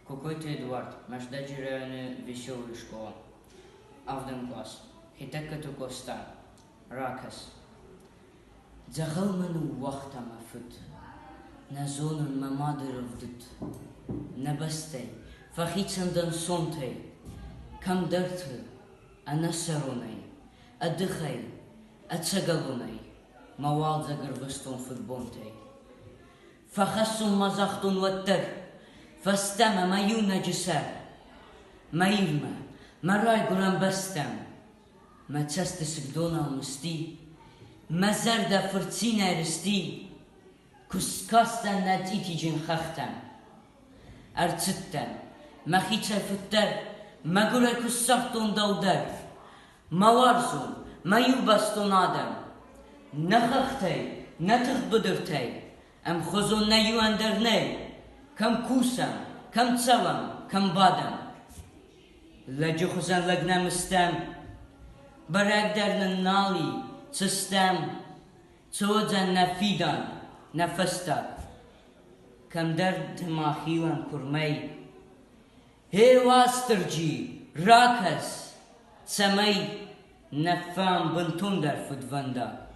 Кокойты Эдуард, Мӕздӕджы районы Веселый скъола. Ӕвдӕм кълас. Хетӕгкаты Къоста. Ракӕс. Дзӕгъӕл мӕ ныууагъта мӕ фыд. Нӕ зонын мӕ мады рӕвдыд. Нӕ бӕстӕй, фӕхицӕн дӕн сонтӕй. Кӕмдӕрты, ӕнӕсӕронӕй, ӕдыхӕй, ӕцӕгӕлонӕй мӕ уалдзӕг ӕрвыстон фыдбонтӕй. Фӕхӕссон ма загътон уӕддӕр, фӕстӕмӕ мӕ иунӕджы сӕр. Мӕ Ирмӕ, мӕ райгуырӕн бӕстӕм, мӕ цӕстысыг донау мызти, мӕ зӕрдӕ фырцинӕй рызти, куы скастӕн нӕ цъитиджын хӕхтӕм. Ӕрцыдтӕн, мӕхицӕй фыддӕр, мӕгуырӕй куы ссардтон дӕу дӕр. Мӕ уарзон, мӕ иубӕстон адӕм, нӕ хӕхтӕй, нӕ тыгъд быдыртӕй ӕмхуызон нӕ иу ӕндӕр нӕй, кӕм кусӕм, кӕм цӕуӕм, кӕм бадӕм. Лӕджы хуызӕн лӕг нӕм стӕм, бӕрӕг дӕр нын нал и, цы стӕм, цы уыдзӕн нӕ фидӕн, нӕ фӕстаг. Кӕмдӕр ды ма хилӕн куырмӕй. Гъе, Уастырджи, ракӕс, цӕмӕй нӕ фӕм бынтондӕр фыдвӕндаг.